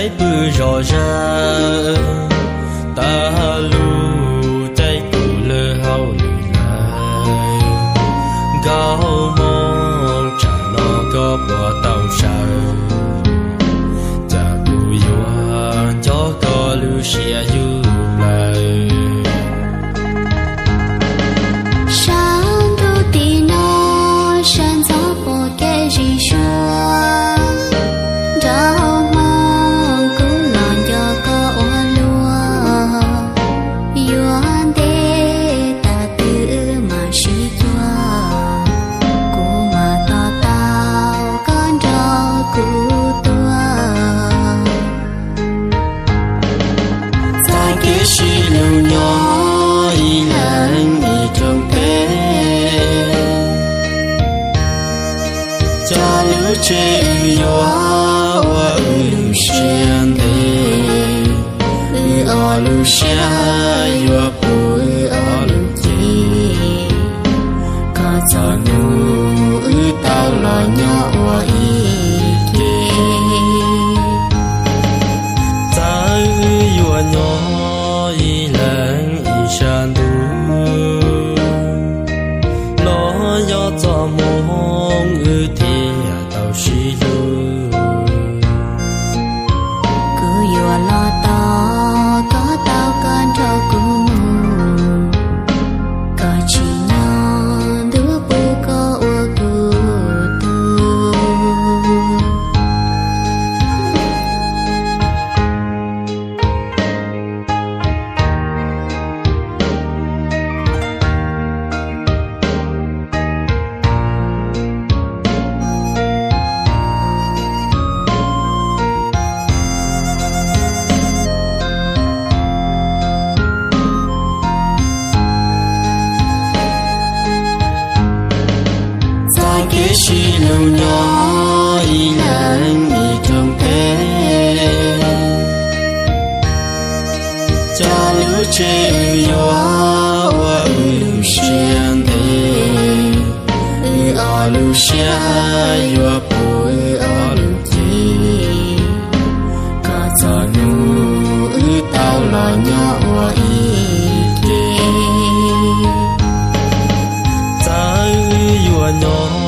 Peb pw zom zaws, tag lub caij kuv lawm hauj lwm lawm, nkauj hmoob, tsam no koj puas tau sawv, cas kuv yuav nco koj lub siab yug plaws. Sab ntuj tim no, sab ntxov pom kev zim zuag, nkauj hmoob, kuv los nco koj ua luaj, yuav ntev tas twg wb mam sib cuag, kuv mam to taub koj nrog kuv tuaj. Txoj kev sib hlub nyob ib leeg ib rooj teb, cov lub tsev wb yuav ua wb lub siab ntev, wb ob lub siab yuav puv wb ob lub cev, kom txog hnub wb tau los nyob ua ib ke. Txawm wb yuav nyob ib leeg ib sab ntuj, los yog txoj hmoo wb thiaj tau sib hlub. Kuv yuav los tos koj tau koj nrog kuv mus, koj tsim nyog ntuj pub koj ua kuv tug. Txoj kev sib hlub nyob ib leeg ib rooj teb, cov lub tsev wb yuav ua wb lub siab ntev, wb ob lub siab yuav puv wb ob lub cev, kom txog hnub wb tau los nyob ua ib ke. Txawm wb yuav nyob